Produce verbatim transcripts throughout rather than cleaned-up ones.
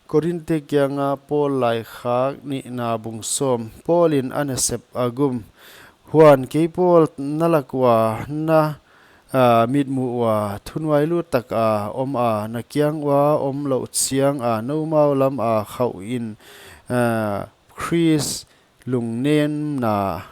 Korinte kianga Paul laikhak nihna bung sawm. Paul in a nasep a gum. Huan kei Paul na lak ua na, ah, mitmuh ua thunuailut taka om a, na kiang ua om louh chianga noumau lama khauh in, ah, Khrist lungnemna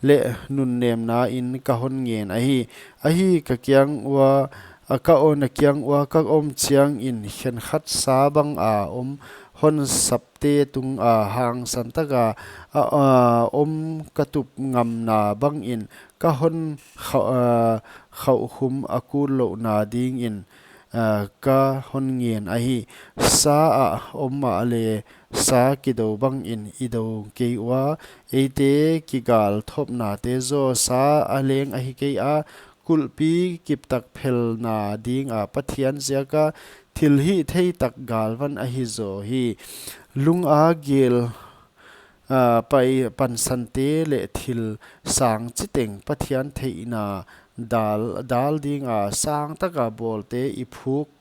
leh nunnemna in ka hon ngen ahi. Ahi, ka kiang ua, a, ka om, na kiang ua ka om chiangin khenkhat sa banga om hon sapte tunga hangsan taka, a, a, om ka tup ngamna bangin ka hon khauh, a, khauh khum a kul louhna dingin, a, ka hon ngen ahi. Sa a om mahleh sa kidou bangin i dou kei ua, eite kigal thopnate zaw sa a leng ahi kei a, kulhpi kiptak phelna dinga Pathian ziaka thilhihthei tak galvan ahi zaw hi. Lung a gel, a, pai pansante leh thil sang chiteng Pathian theihna dal, dal dinga sang taka bawlte i phuk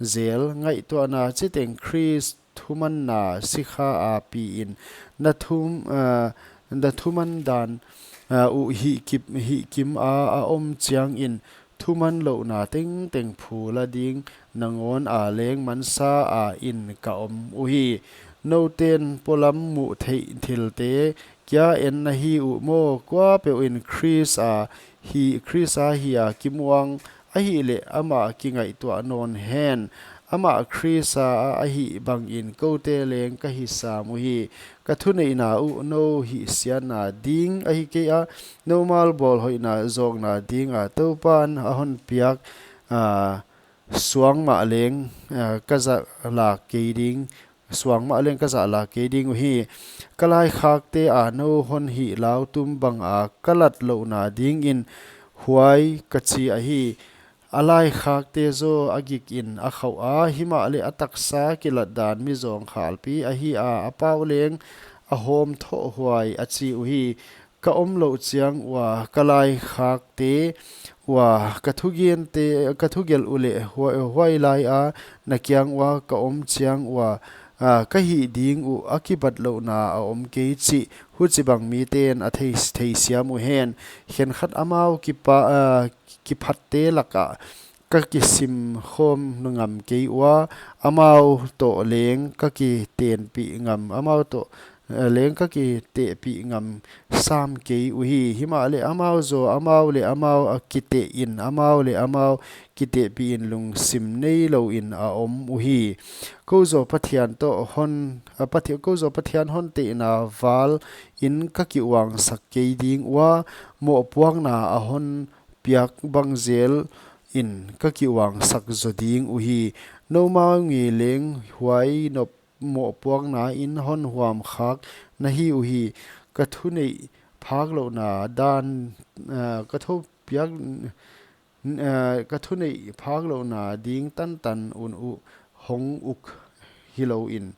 zel, ngaihtuahna chiteng Khrist thumanna sikha a piin na thum, a, na thuman dan, a, uh hihkip, hihkim a, a om chiangin thuman louhna tengteng phula ding nangawn a leng mansa a in ka om uhi. Nouten polam muh theih thilte kia en na hi uh maw? Kuapeuh in Khrist a hi, Khrist a hi a kimuang ahihleh amah kingaihtuah nawn hen. Amah Khrist a ahih bangin koute leng ka hi sam uhi. Ka thuneihna uh nou hihsiatna ding ahi kei a, noumau bawlhoihna zawkna dinga Toupan a hon piak, a, suang mah leng, a, ka zah lak kei ding, suang mah leng ka zah lak kei ding uhi. Ka laikhakte a nou hon hih lau tum banga ka lat louhna dingin huai ka chi ahi. A laikhakte zaw a gikin a khauh a, himahleh a taksa kilat dan mi zawngkhalpi ahi a, a pau leng a hawm thoh huai a chi uhi. Ka om louh chiang ua ka laikhakte ua ka thugente, ka thugelh uleh huai, huai lai a na kiang ua ka om chiang ua, a, ka hih ding uh a kibat louhna a om kei chih huchibang miten a thei, theisiam uhen. Khenkhat amau kipa, a, kiphatte laka ka kisim khawm ngam kei ua, amau toh leng ka kitenpih ngam, amau toh, eh, leng ka kitehpih ngam sam kei uhi. Himahleh amau zaw amau leh amau a kitehin, amau leh amau kitehpihin lungsim neilou in a om uhi. Kou zaw Pathian toh hon, a, Pathi-, kou zaw Pathian hon tehna val in ka kiuangsak kei ding ua, mohpuakna a hon piak bang zel in ka kiuangsak zaw ding uhi. Noumau ngei leng huai nop mohpuakna in hon huamkhak na hi uhi. Ka thuneih phaklouhna dan, eh, ka thupiak, eh, ka thuneih phaklouhna ding tantan un uh hong uk hilou in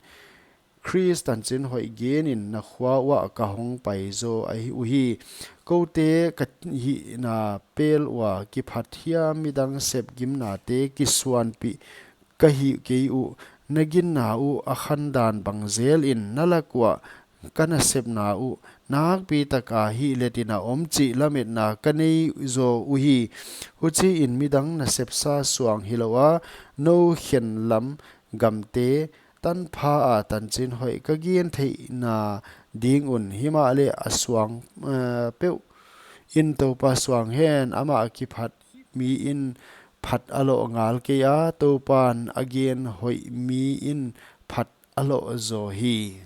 Khrist tanchin hoih genin na khua uah ka hong pai zaw ahi uhi. Koute ka hihna pel ua kiphat hiam midang sepgimnate kisuanpih ka hi kei uh. Na ginna uh a khandan bang zelin na lak uah ka nasepna uh nakpi taka hihletin a om chih lametna ka nei zaw uhi. Huchiin midang nasepsa suang hilou a, nou khen lam gamte tanpha a tanchin hoih ka gen theihna ding un. Himahleh a suang, eh, peuh in Toupa suang hen, amah kiphat mi in phat a loh ngal kei a, Toupan a gen hoih mi in phat a loh zaw hi.